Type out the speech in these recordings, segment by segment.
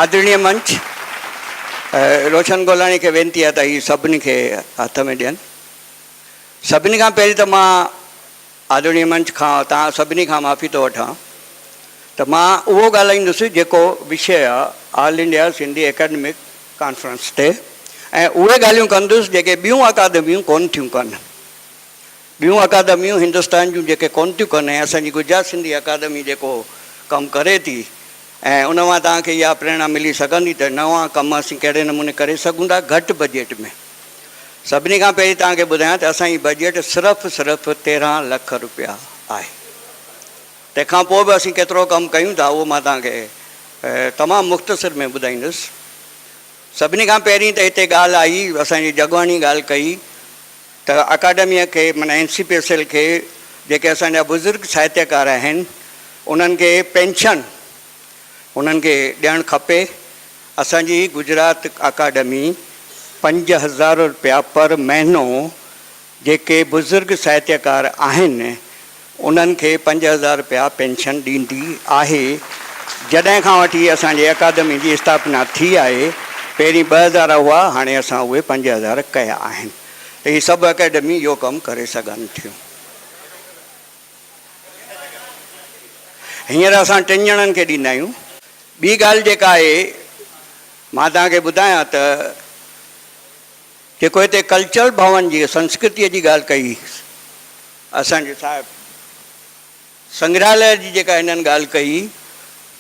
آدرڻيه منچ روشن گولاڻي کي وينتي آهي ته هي سڀني کي هٿ ۾ ڏين. سڀني کان پهرين ته مان آدرڻيه منچ کان توهان سڀني کان معافي ٿو وٺان ته مان اهو ڳالهائيندس جيڪو وشيه آهي آل انڊيا سنڌي اڪيڊمڪ ڪانفرنس تي ۽ اهي ڳالهيون ڪندس جيڪي ٻيون اڪادميون ڪونه ٿيون ڪن. ٻيون اڪادميون هندستان جون جيڪي ڪونه ٿيون ڪن ۽ اسان جي گجرات سنڌي اڪادمي جيڪو ڪم ڪري ٿي ۽ ان مان توهان کي اها پريرڻا ملي سگهندي ته نوان ڪم اسين ڪهڙي نموني ڪري سگهون ٿا گهٽ بجيٽ ۾. سڀني کان پهرين توهان کي ٻڌايان ته اسان جي بجيٽ صرف صرف 13 لک روپيا آهي. تنهن کان پوء به اسين ڪيترو ڪم ڪيون ٿا اهو مان توهان کي تمام مختصر ۾ ٻڌائيندس. سڀني کان پهرين ته هتي ڳالهه آئي اسان جي جڳواڻي ڳالهه ڪئي ته اڪاڊميء کي معنيٰ N C P S L کي جيڪي اسان جا بزرگ ساهتيڪار آهن انهن کي پينشن انهن کي ڏيڻ کپي. اسان جي گجرات اڪاڊمي 5000 رپيا پر مهينو جيڪي بزرگ ساهتيڪار آهن انهن کي 5000 رپيا پينشن ڏيندي آهي. جڏهن کان وٺي اسان جي اڪادمي جي اسٿاپنا ٿي آهي پهرين 2000 هئا هاڻي اسان اهي 5000 ڪيا آهن ته هي سڀ اڪيڊمي اهو ڪم ڪري سگهن ٿيون. هينئر اسان ٽن ڄڻن کي ڏيندا آهيون. ٻي ڳالهه جيڪا آهي مان توهان کي ٻڌايان ته جيڪو هتي ڪلچرل ڀون جي سنسڪرتيء جي ڳالهه ڪئي اسان جي صاحب سنگرهاليه جي جيڪا هنن ڳالهه ڪئي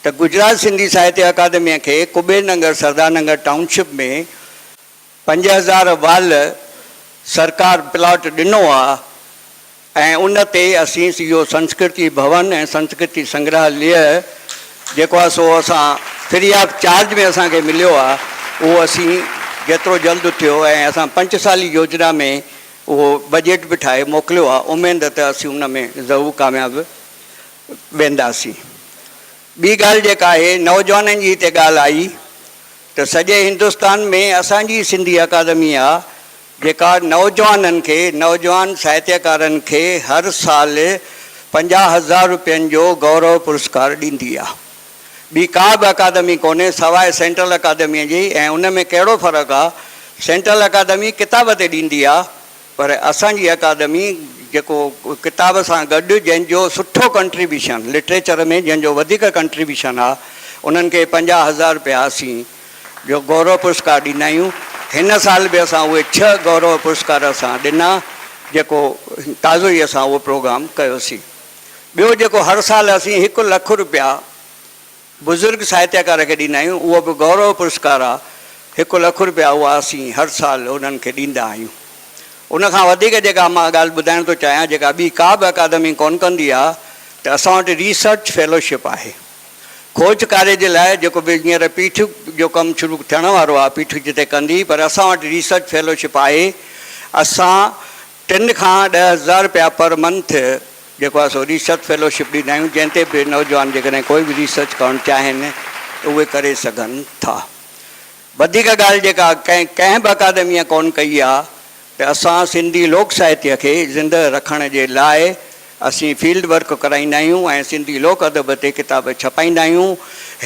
ته گجرات سنڌي ساهتيه اڪادميء کي ڪبير ننگر سردار ننگر ٽائون شپ ۾ 5000 وال سرڪار پلاٽ ڏنو آ ۽ ان تي اسين اهو سنسڪرتي ڀون ۽ سنسڪرتي سنگرهاليه جيڪو آهي سو اسان فري آف چارج ۾ اسان کي مليو آهي اهو اسين جيترو جلد ٿيو ۽ اسان پنچ سالي يوجنا ۾ اهو بجيٽ به ٺاهي موڪليو آهي اميد ته اسين ان ۾ ضرور ڪامياب وينداسين. ٻي ڳالهه جيڪا آهي نوجوانن جي هتي ڳالهه آئي ته سڄي هندستان ۾ اسان جي سنڌي اڪادمي آهي جيڪا نوجوانن کي، نوجوان ساهتيڪارن کي هر سال 50,000 روپين جو گورو پرسڪار ڏيندي آ. ٻي ڪا به اڪادمي ڪونهي سواء سينٽرل اڪادميء جي ۽ ان ۾ ڪهڙو فرق آ، سينٽرل اڪادمي ڪتاب تي ڏيندي آ پر اسان جي اڪادمي جيڪو ڪتاب سان گڏ جنهن جو سٺو ڪنٽريبيوشن لٽريچر ۾ جنهن جو وڌيڪ ڪنٽريبيوشن آ انهن کي 50,000 روپيا اسين جو گورو پرسڪار ڏيندا آهيون. هن سال به اسان اهي ڇهه گورو پرسڪار اسان ڏنا جيڪو تازو ئي اسان اهو پروگرام ڪيوسين. ٻيو جيڪو هر سال اسين 1 لک روپيا بزرگ ساهتيڪار کي ڏيندا آهيون اهو به گورو پرسڪار آهي. 1 لک روپيا اها اسين هر سال انهن کي ڏيندا آهيون. ان کان وڌيڪ جيڪا مان ڳالهه ٻڌائڻ ٿو چاهيان جيڪا ٻي ڪا به اڪادمي ڪونه ڪندي آهي ته اسان وٽ ريسرچ فيلوشپ آهي. کوج ڪاري جي لاء جيڪو به هينئر پيٺ جو ڪم شروع ٿيڻ وارو آهي پيٺ جتي ڪندي پر اسان وٽ ريسرچ فيلوشپ آهي اسان 3 کان 10,000 روپيا پر منٿ جيڪو آهي سو ريسرچ فيلوشپ ڏيندا آهيون جنهن تي به نوجوان جيڪڏهن ڪوئي به ريسرچ ڪرڻ چاهين ته اهي ڪري سگهن ٿا. وڌيڪ ڳالهه جيڪا ڪنهن به اڪادميء ڪونه ڪئي آهي ته اسان سنڌي لوڪ ساهتيه کي زندهه رکڻ جي لاء اسين فيلڊ ورڪ ڪرائيندا آهيون ۽ سنڌي لوڪ ادب تي ڪتاب ڇپائيندا آهيون.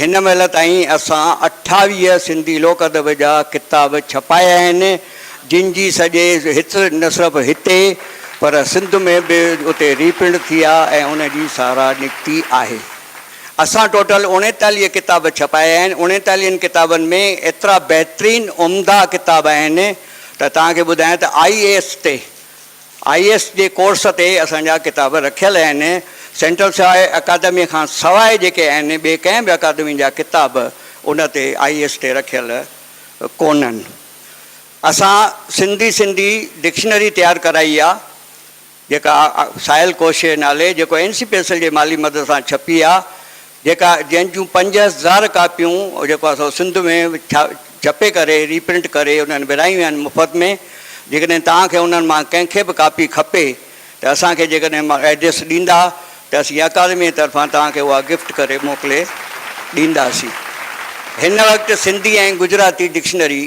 هن مهل تائين اسان 28 سنڌي لوڪ ادب جا ڪتاب ڇپايا آهن، جن جي سڄي هت نه صرف هتي پر سنڌ ۾ به اتي ري پرنٽ ٿي آهي ۽ ان جي ساراهه نڪتي آهي. اسان ٽوٽل 39 ڪتاب ڇپايا آهن. اڻيتاليهن ڪتابن ۾ ايترا بهترين عمدا ڪتاب آهن ته توهان کي ٻڌايان ته آئي اي ايس تي آئي اي ايس جي ڪورس تي اسان جا ڪتاب رکيل آهن. سينٽرل سواء اڪادميء کان سواء جيڪي آهن ٻئي ڪنهن به اڪادمي جا ڪتاب ان تي آئي اي ايس تي رکيل ڪونهن. اسان سنڌي سنڌي ڊڪشنري تيار ڪرائي آ جيڪا ساحل ڪوش جي نالي جيڪو اين سي پي ايس ايل جي مالي مدد سان ڇپي آ جيڪا جنهن جون 5000 ڪاپيون جيڪو آ سو سنڌ ۾ ڇپي ڪري ري پرنٽ ڪري انهن ورهايون آهن مفت ۾ جيڪڏهن توهان کي انهن مان ڪنهن کي به ڪاپي کپي ته اسان کي جيڪڏهن ايڊريس ڏيندا ته اسين اڪادمي طرفان توهان کي اها گفٽ ڪري موڪلي ڏينداسين. هن وقت سنڌي ۽ گجراتي ڊڪشنري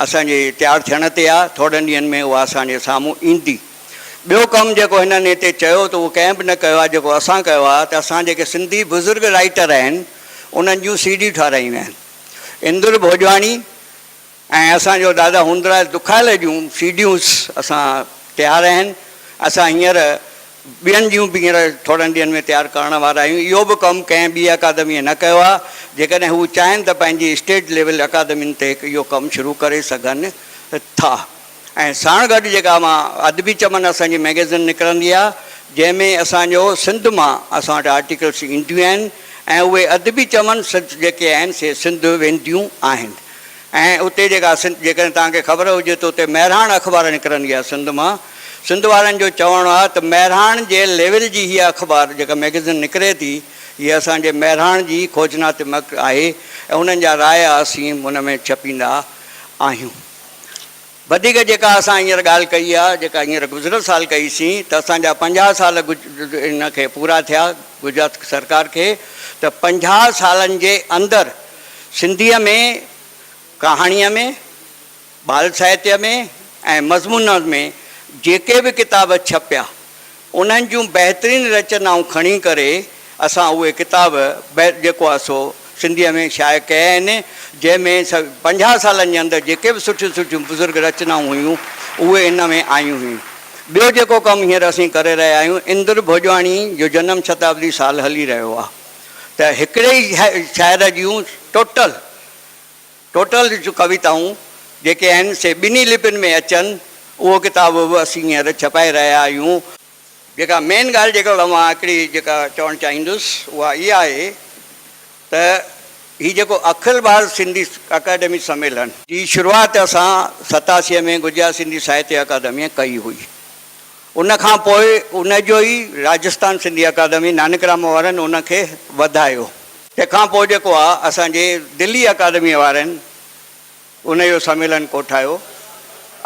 اسان جي تيار ٿيڻ تي آ، ٿورن ڏينهن ۾ اها اسان جي سامهون ايندي. ٻيو ڪم جيڪو هنن هتي چيو ته اهو ڪنهن به نه ڪيو آ جيڪو اسان ڪيو آ ته اسان جيڪي سنڌي بزرگ رائيٽر آهن انهن جون سي ڊيون ٺهرايون آهن. اندر ڀوڄواڻي ۽ اسان جو دادا هوندراج دکايل جون سي ڊيون اسان تيار آهن. اسان هينئر ٻين جون به هينئر ٿورن ڏينهن ۾ تيار ڪرڻ وارا آهيون. اهو به ڪم ڪنهن ٻي اڪادميء نه ڪيو آهي. جيڪڏهن هو چاهين ته پنهنجي اسٽيٽ ليول اڪادمين تي هڪ اهو ڪم شروع ڪري سگهن ٿا. ۽ ساڻ گڏ جيڪا مان ادبي چمن اسان جي مئگزين نڪرندي آهي جنهن ۾ اسان جو سنڌ مان اسان وٽ آرٽيڪلس اينديون آهن ۽ اهي ادبي چمن جيڪي آهن سي سنڌ وينديون آهن. ۽ اتي جيڪا سنڌ جيڪڏهن توهان کي خبر هجي ته اتي مهراڻ اخبار نڪرندي آهي سنڌ مان سنڌ وارن جو چوڻ آهي ته مهراڻ جي ليول جي هيء اخبار جيڪا مئگزين نڪري ٿي هيء اسان جي مهراڻ جي کوجناتمڪ آهي ۽ انهن جا رايا اسين ان ۾ ڇپيندا آهيون. وڌيڪ جيڪا اسان هينئر ڳالهه ڪئي آهي جيڪا هينئر گذريل سال ڪئي سين ته اسان جا 50 سال ان کي پورا ٿيا گجرات سرڪار کي ته 50 سالن جي اندر سنڌيء ۾ ڪهاڻيء ۾، ٻال ساهتيه ۾ ۽ مضمونن ۾ جيڪي به ڪتاب ڇپيا، انهن جون بهترين رچنائون کڻي ڪري اسان اهي ڪتاب جيڪو آهي سو سنڌيء ۾ شايع ڪيا آهن، جنهن ۾ 50 سالن جي اندر جيڪي به سٺيون سٺيون بزرگ رچنائون هيون، اهي ان ۾ آيون هيون. ٻيو جيڪو ڪم هينئر اسين ڪري رهيا آهيون، اندر ڀوڄواڻي جو جنم شتابدي سال هلي رهيو آهي. ته هڪڙي ئي شاعر جون ٽوٽل ٽوٽل ڪويتائون جيڪي آهن سي ٻنهي لپين ۾ اچن اهو ڪتاب به اسين هينئر ڇپائي رهيا آهيون. جيڪا مين ڳالهه جيڪا مان هڪڙي جيڪا چوڻ چاهيندس اها اها آهي ته هي جيڪو اکل ڀارت سنڌي اڪيڊمي سميلن جي شروعات اسان 87 ۾ گجرات سنڌي ساهتيه اڪادميء ڪئي هئي. ان کان پوء ان جو ئي راجستان سنڌي اڪادمي نانڪرام وارن ان کي وڌايو. تنهن کان پوء جيڪو آ اسان جي دلي اڪادميء وارن ان جو سميلن ڪوٺايو.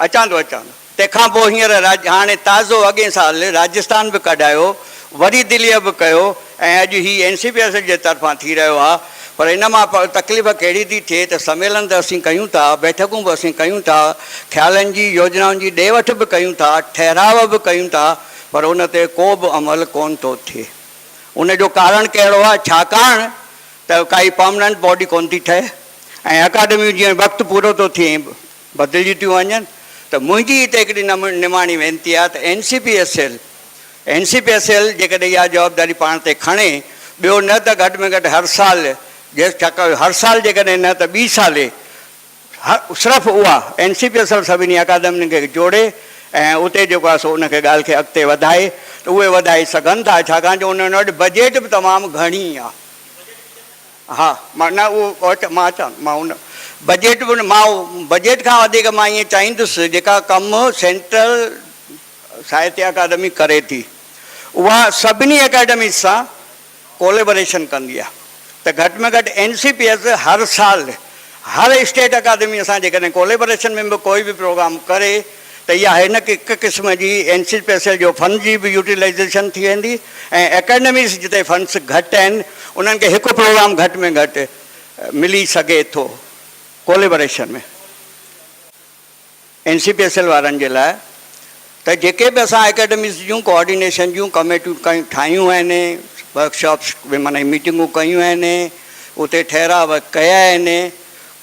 اچان ٿو اچان ٿو. تنهن کان پوء هينئر هاڻي تازو اڳئين سال راجستان به ڪڍايو، وري دليء به ڪيو ۽ اڄ هي اين سي پي ايس جي طرفان ٿي رهيو آ. پر ان مان تڪليف ڪهڙي ٿي ٿئي ته سميلن ته اسين ڪيون ٿا، بيٺڪون به اسين ڪيون ٿا، خيالن جي يوجنائن جي ڏي وٺ به ڪيون ٿا، ٺهراء به ڪيون ٿا، پر ان تي ڪو به عمل ڪونه ٿو ٿئي. ان جو ڪارڻ ڪهڙو آهي؟ ڇاڪاڻ ته ڪائي پرمننٽ باڊي ڪونه ٿي ٺهي ۽ اڪاڊميون جيئن وقت پورو ٿو ٿئي بدلجي ٿيون وڃن ته منهنجي هتي هڪڙي نماڻي وينتي آهي ته N C P S L, N C P S L, جيڪڏهن اها جوابداري پاڻ تي کڻي، ٻيو نه ته گهٽ ۾ گهٽ هر سال، هر سال جيڪڏهن نه ته ٻي سالي صرف اها اين سي پي ايس ايل سڀني اڪادمين کي جوڙي ۽ اتي جيڪو آهي سو ان کي ڳالهه کي اڳتي وڌائي ته اهي وڌائي سگهن ٿا ڇاڪاڻ جو انهن وٽ بجيٽ به تمام گهڻي آهي. ها مان نه اهو مان اچان مان ان بجيٽ به مان بجيٽ کان وڌيڪ مان ائين چاهيندس جيڪا ڪم سينٽرل ساهتيه اڪادمي ڪري ٿي اها سڀني اڪيڊميز سان ڪوليبريشن ڪندي آهي ته گهٽ ۾ گهٽ اين سي پي ايس هر سال هر اسٽيٽ اڪادمي سان جيڪڏهن ڪوليبريشن ۾ به ڪوئي به پروگرام ڪري ته اها هن هڪ قسم جي اين سي پي ايس جو فنڊ جي به يوٽيلائيزيشن ٿي ويندي ۽ اڪيڊميز جتي فنڊس گهٽ آهن انهن کي هڪ پروگرام گهٽ ۾ گهٽ ملي سگهي ٿو collaboration ۾. N C P S L وارن جي لاء ته جيڪي به اسان اڪيڊميز جون ڪوآرڊينيشن جون ڪميٽيون ٺاهيون آهن، ورڪشاپس معنيٰ ميٽنگون ڪيون آهن، اتي ٺهراء ڪيا آهن،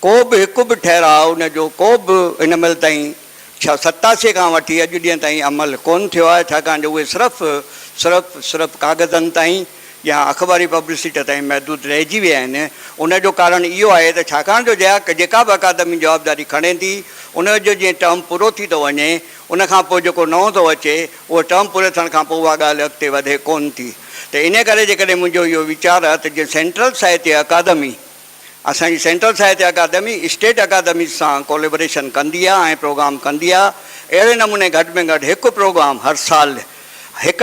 ڪو به هڪ به ٺهراء ان جو ڪو به هن مهل تائين ڇا 87 کان وٺي اڄ ڏينهن تائين عمل ڪونه ٿيو آهي، ڇاڪاڻ جو اهي صرف صرف صرف ڪاغذن تائين يا اخباري پبلسٽيء تائين محدود رهجي ويا آهن، ان جو ڪارڻ اهو آهي ته ڇاڪاڻ جو جيڪا به اڪادمي جوابداري کڻي ٿي، ان جو جيئن ٽرم پورو ٿي ٿو وڃي، ان کان پوء جيڪو نئون ٿو اچي، اهو ٽرم پوري ٿيڻ کان پوء اها ڳالهه اڳتي وڌي ڪونه ٿي. ته انهيء ڪري جيڪڏهن منهنجو اهو ويچار آهي ته جيئن سينٽرل ساهتيه اڪادمي، اسان جي سينٽرل ساهتيه اڪادمي اسٽيٽ اڪادميز سان ڪوليبريشن ڪندي آهي ۽ پروگرام ڪندي آهي، اهڙي نموني گهٽ ۾ گهٽ هڪ پروگرام هر سال هڪ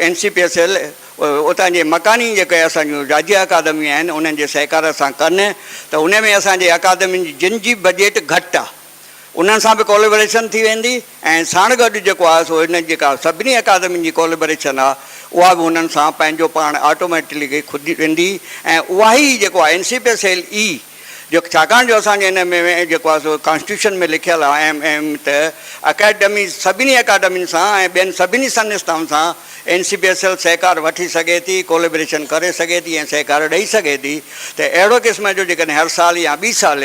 اين سي پي ايس L اتان جي مڪاني جيڪي اسان جون راجيه اڪادميون آهن انهن جي سهڪار سان ڪن ته ان ۾ اسان جي اڪادمين جي جن جي بجيٽ گهٽ آهي انهن سان به ڪوليبريشن ٿي ويندي ۽ ساڻ گڏ جيڪو آهي سو هن جيڪا سڀني اڪادمين جي ڪوليبريشن آهي اها به انهن سان پنهنجو پاڻ آٽوميٽلڪ خود ويندي ۽ اها ئي جيڪو آهي اين سي پي ايس ايل ئي جو ڇاڪاڻ جو اسان جي هن ۾ جيڪو آهي سو ڪانسٽيٽيوشن ۾ لکيل آهي ايم ايم ته اڪيڊمي سڀني اڪيڊمين سان ۽ ٻين سڀني سنسٿائن سان N C P S L سهڪار وٺي سگهي ٿي، ڪوليبريشن ڪري سگهي ٿي ۽ سهڪار ڏئي سگهي ٿي ته اهڙو قسم جو جيڪڏهن هر سال يا ٻي سال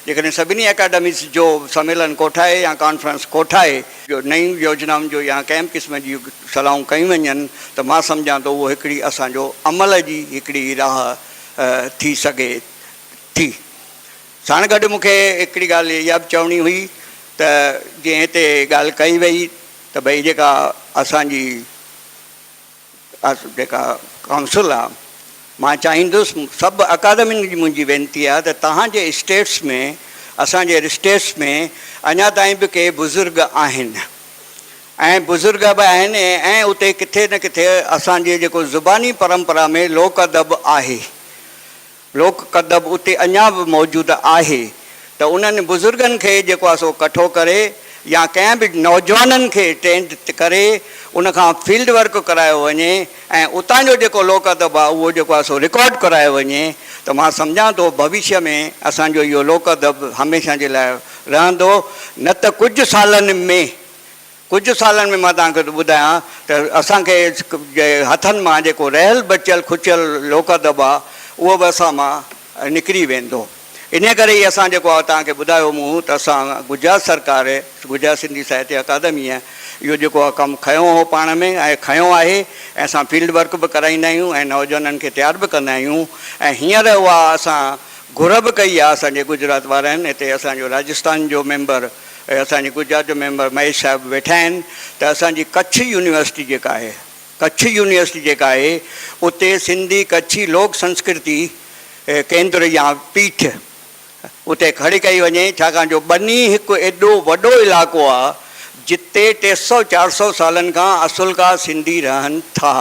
جيڪڏهن سڀني اڪيڊميز جو سميلن ڪوٺائي يا ڪانفرنس ڪوٺائي جو نيون يوجنائن جو يا ڪنهن به قسم جون صلاحون ڪيون وڃن ته مان سمجهان ٿو اهو هڪڙي اسان جو عمل جي هڪڙي راهه ٿي سگهي ٿي. ساڻ گڏ مون کي هڪڙي ڳالهه اها به چوڻي هئي ته جيئن هتي ڳالهه ڪئي وئي ته ڀئي جيڪا اسان جي جيڪا ڪائونسل آ مان چاهيندس سڀ اڪادمين جي منهنجي وينتي آ ته توهان جي اسٽيٽس ۾ اسان جي اسٽيٽس ۾ اڃا تائين به ڪي بزرگ آهن ۽ بزرگ به آهن ۽ اتي ڪٿي نه ڪٿي اسان جي جيڪو زباني پرمپرا ۾ لوڪ ادب آهي لوڪ ادب اتي اڃا به موجود آهي ته انهن بزرگن کي جيڪو آهي سو ڪٺو ڪري يا ڪنهن به نوجوانن کي ٽرينڊ ڪري ان کان فيلڊ ورڪ ڪرايو وڃي ۽ اتان جو جيڪو لوڪ ادب آهي اهو جيڪو آهي سو رڪارڊ ڪرايو وڃي ته مان سمجهان ٿو ڀوشيه ۾ اسان جو اهو لوڪ ادب هميشه جي لاء رهندو نه ته ڪجهه سالن ۾ ڪجهه سالن ۾ مان توهان کي ٿو ٻڌايان ته اسان کي جي هٿن مان جيڪو رهيل بچيل کچيل لوڪ ادب آ اهو به اسان مان نڪري ويندو. انهيء ڪري ئي اسان جيڪو آ توهان کي ٻڌايو مون ته اسان گجرات سرڪار گجرات سنڌي ساهتيه اڪادميء اهو جيڪو آ ڪم کنيو هو پاڻ ۾ ۽ کنيو آهي ۽ اسان فيلڊ ورڪ به ڪرائيندا آهيون ۽ نوجوانن کي تيار به ڪندا آهيون ۽ هينئر اها اسان گهر به ڪئي آ اسان جي گجرات وارن هتي اسان جو راجستان جو ميمبر ۽ اسان جي گجرات جو ميمبر مهيش صاحب ويٺا آهن ته اسان جي ڪڇ يونيورسٽي جيڪا آهي ڪڇ يونيورسٽي جيڪا آهي اتي سنڌي ڪڇي لوڪ سنسڪرتي ڪيندر يا پيٺ اتي کڙي ڪئي وڃي ڇاڪاڻ جو ٻني هڪ ايڏو وڏو علائقو آهي جتي ٽي سئو چار سئو سالن کان اصلڪا سنڌي رهن ٿا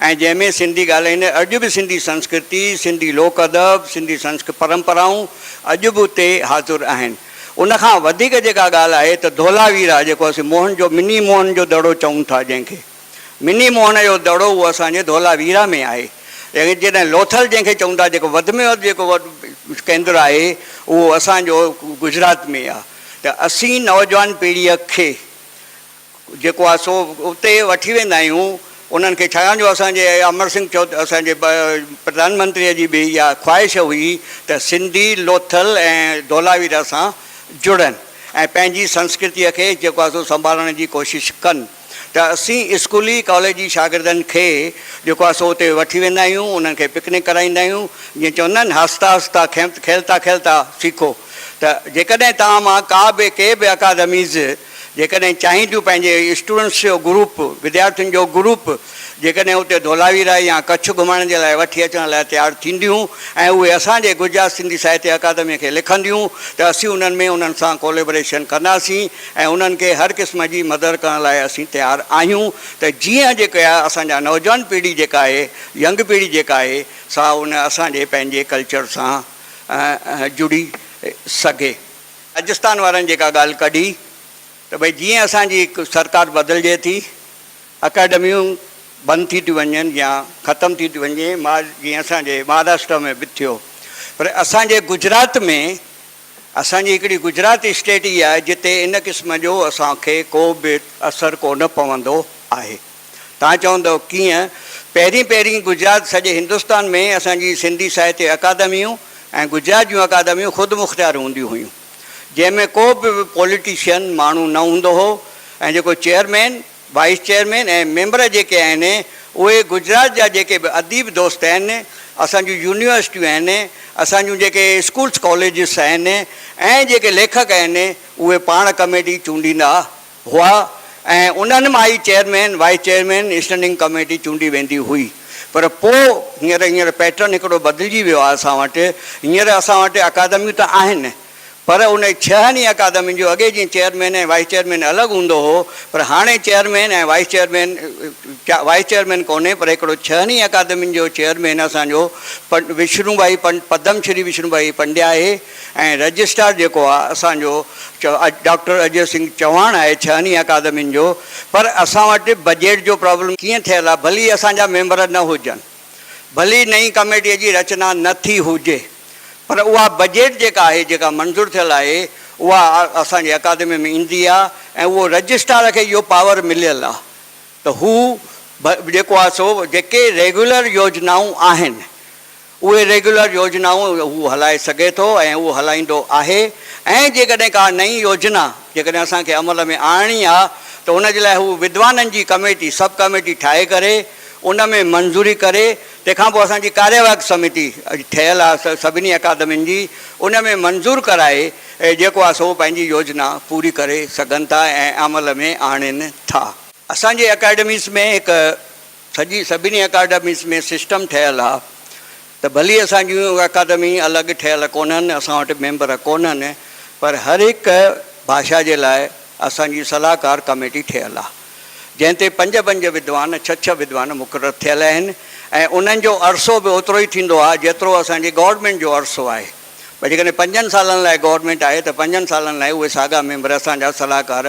۽ جنهن ۾ سنڌي ڳالهائيندڙ اڄ به سنڌي سنسڪرتي، سنڌي لوڪ ادب، سنڌي سنسڪ پرمپرائون اڄ به اتي حاضر آهن. ان کان وڌيڪ جيڪا ڳالهه آهي ته ڌولاويرا جيڪو اسين موهن جو مني موهن جو دڙو چئون ٿا جنهن کي مني موهن جو دڙو اهو اسان جي ڌولاويرا ۾ آهي يعني جڏهن لوٿل جنهن کي چئون ٿا جيڪو وڌ ۾ وڌ جيڪو ڪيندر آهي اهو اسان جو گجرات ۾ آهي ته اسين نوجوان پيڙهيء کي جيڪو آهي سو اتي وٺي ويندا آهيون انهن کي ڇاڪاڻ جو اسان جي امر سنگهه چوڌ اسان جي پرڌان منتريء جي به اها خواهش هئي ته سنڌي لوٿل ۽ ڌولاويرا سان جڙن ۽ پنهنجي سنسڪرتيء کي جيڪو آهي سو سنڀالڻ جي ڪوشش ڪن ته اسين اسڪولي ڪاليجي شاگردن کي جيڪو آهي سو اتي وٺي ويندا آهيون انهن کي پڪنڪ ڪرائيندا آهيون جيئن چوندا آهن هستا هستا کيلتا کيلتا سيکو ته جيڪڏهن توهان مان ڪا به ڪي به اڪادميز جيڪڏهن چاهين ٿيون پنهنجي اسٽوڊنٽس جو گروپ، وديارٿين جو گروپ، جيڪڏهن اتي ڌولاويرا يا ڪڇ گهمائڻ جي لاء وٺي اچڻ لاء تيار ٿينديون ۽ اهي اسان جي گجرات سنڌي ساهتيه اڪادميء کي لکنديون ته اسين انهن ۾ انهن سان ڪوليبريشن ڪنداسين ۽ انهن کي هر قسم جي مدد ڪرڻ لاء اسين تيار آهيون ته جيئن جيڪي اسان جا نوجوان پيڙهي جيڪا آهي ينگ پيڙهي جيڪا آهي سا ان اسان جي پنهنجي ڪلچر سان جڙي سگهي. راجستان وارن جيڪا ڳالهه ڪڍي ته ڀئي جيئن اسان جي سرڪار بدلجي ٿي اڪيڊميون بند ٿي ٿيون وڃن يا ختم ٿي ٿيون وڃي جيئن اسان جي مهاراشٽرا ۾ به ٿيو پر اسان جي گجرات ۾ اسان جي هڪڙي گجرات اسٽيٽ ئي آهي جتي ان قسم جو اسان کي ڪو به اثر ڪو نه پوندو آهي. توهان چوندؤ ڪيئن؟ پهرين پهرين گجرات سڄي هندستان ۾ اسان جي سنڌي ساهتيه اڪادميون ۽ گجرات جون اڪادميون خود مختيار هونديون هيون جنهن ۾ ڪو به پوليٽيشن ماڻهو نه هوندو هو ۽ جيڪو چيئرمين، وائيس چيئرمين ۽ ميمبر جيڪي آهن اهي گجرات جا جيڪي به اديب دوست آهن، اسان جون يونيورسٽيون آهن، اسان جون جيڪي اسڪولس ڪاليجز آهن ۽ جيڪي ليکڪ آهن اهي پاڻ ڪميٽي چونڊيندا هئا ۽ انهن مان ئي chairman, vice chairman, standing committee چونڊي ويندي هئي پر پوء هينئر هينئر پيٽرن هڪڙو بدلجي ويو آهي اسان وٽ هينئر اسان وٽ اڪادميون ته آهن پر ان ڇهن ئي اڪادمين جو اڳي جيئن چيئرمين ۽ وائيس چيئرمين الڳ هوندو هو پر هاڻي chairman ۽ vice chairman vice chairman ڪونهي پر هڪڙو ڇهن ئي اڪادمين جو چيئرمين اسان جو وشنو ڀائي پدم شري وشنو ڀائي پنڊيا آهي ۽ رجسٽرار جيڪو آ اسان جو ڊاڪٽر اجي سنگهه چوهاڻ آهي ڇهن ئي اڪادمين جو پر اسان وٽ بجيٽ جو پرابلم ڪيئن ٿيل آ ڀلي اسان جا ميمبر نه هجن ڀلي نئين ڪميٽي جي رچنا نه ٿي هجي پر اها بجيٽ جيڪا آهي جيڪا منظور ٿيل آهي اها اسان جي اڪادمي ۾ ايندي آهي ۽ اهو رجسٽرار کي اهو پاور مليل آهي ته هو جيڪو آهي سو جيڪي ريگيولر يوجنائون آهن اهي ريگيولر يوجنائون هو هلائي سگهي ٿو ۽ اهو هلائيندو آهي ۽ جيڪڏهن ڪا نئين يوجنا جيڪڏهن اسان کي عمل ۾ آڻڻي آهي ته ان جي لاء هو ودوانن جي ڪميٽي سب ڪميٽي ٺاهي ڪري ان ۾ منظوري ڪري تنهن کان پوء اسان جي ڪاريواهڪ سميتي ٺهيل آهي سڀني اڪادمين جي ان ۾ منظور ڪرائي جيڪو آهي سو پنهنجي يوجنا پوري ڪري سگهن ٿا ۽ عمل ۾ آڻين ٿا. اسان جي اڪيڊميز ۾ هڪ سڄي سڀني اڪيڊميز ۾ سسٽم ٺهيل آهي ته ڀلي اسان جون اڪيڊمي الڳ ٺهيل ڪونهن اسان وٽ ميمبر ڪونهن پر هر هڪ ڀاشا جي لاء اسان جي صلاحڪار ڪميٽي ٺهيل آهي جنهن تي پنج پنج ودوان ڇهه ڇهه ودوان مقرر ٿيل آهن ۽ انهن جو عرصو به اوترو ئي ٿيندو آهي جيترو اسان جي گورنمينٽ جو عرصو آهي. پر جيڪڏهن پنجن سالن لاء گورنمينٽ آهي ته پنجن سالن لاء اهي ساڳا ميمبر اسان جا صلاحڪار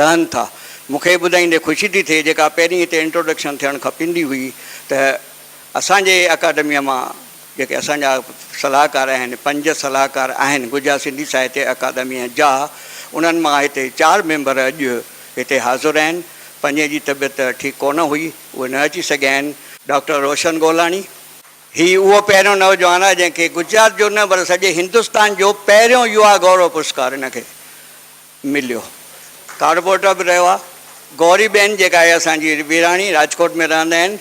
رهن ٿا. مون کي ٻڌائيندي خوشي ٿي ٿئي جيڪا پهرين هتي انٽروڊڪشن ٿيڻ کپندي هئي ته اسان جي اڪاڊميء مان جيڪي اسان جا صلاحڪار آهن، پنج صلاحڪار آهن گجرات سنڌي ساهتيه اڪادميء جا، انهن مان هتي چار ميمبر اڄ هتي حاضر آهن. پنجين جي طبيعت ٺيڪ ڪونه هئي، اهي نه اچي سگهيا آهن. ڊاڪٽر روشن گولاڻي، هي اهو پهريون نوجوان آهي جنهن کي گجرات جو نه پر سڄي هندستان جو پهريون يووا گورو پرسڪار هن کي مليو. ڪارپوريٽر به رهيو آهي. گوري بين جيڪا آهي اسان جي ويراڻي راجڪوٽ ۾ رهندا آهن.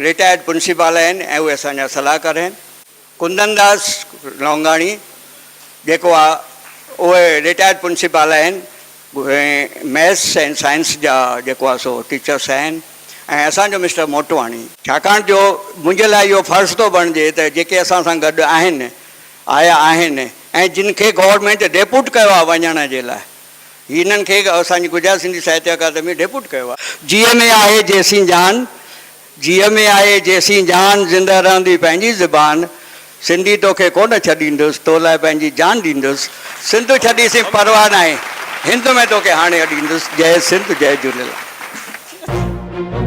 رٽائرڊ پرنسپال آهن ۽ اهي اسان جا صلاحڪار آهن. ڪندن داس لونگاڻي جيڪو آهي اهي رٽائرڊ پرنسپال آهن. ميٿس ۽ سائنس جا جيڪو آهي سو ٽيچرس آهن ۽ اسان جو مسٽر موٽواڻي. ڇاڪاڻ جو منهنجي لاء اهو فرض ٿو بڻجي ته جيڪي اسان سان گڏ آهن، آيا آهن ۽ جن کي گورنمينٽ ڊيپوٽ ڪيو آهي وڃڻ جي لاء، هنن کي اسان جي گجرات سنڌي ساهتيه اڪادمي ڊيپوٽ ڪيو آهي. جيء ۾ آهي جيسين جان، جيء ۾ آهي جيسين جان، زنده رهندي پنهنجي زبان، سنڌي توکي ڪونه ڇڏيندس، تو لاء پنهنجي جان ڏيندس، سنڌ ڇڏيسين پرواهه ناهي، هند ۾ توکي هاڻي اڏيندس، جئي سنڌ جئي جهوليلال.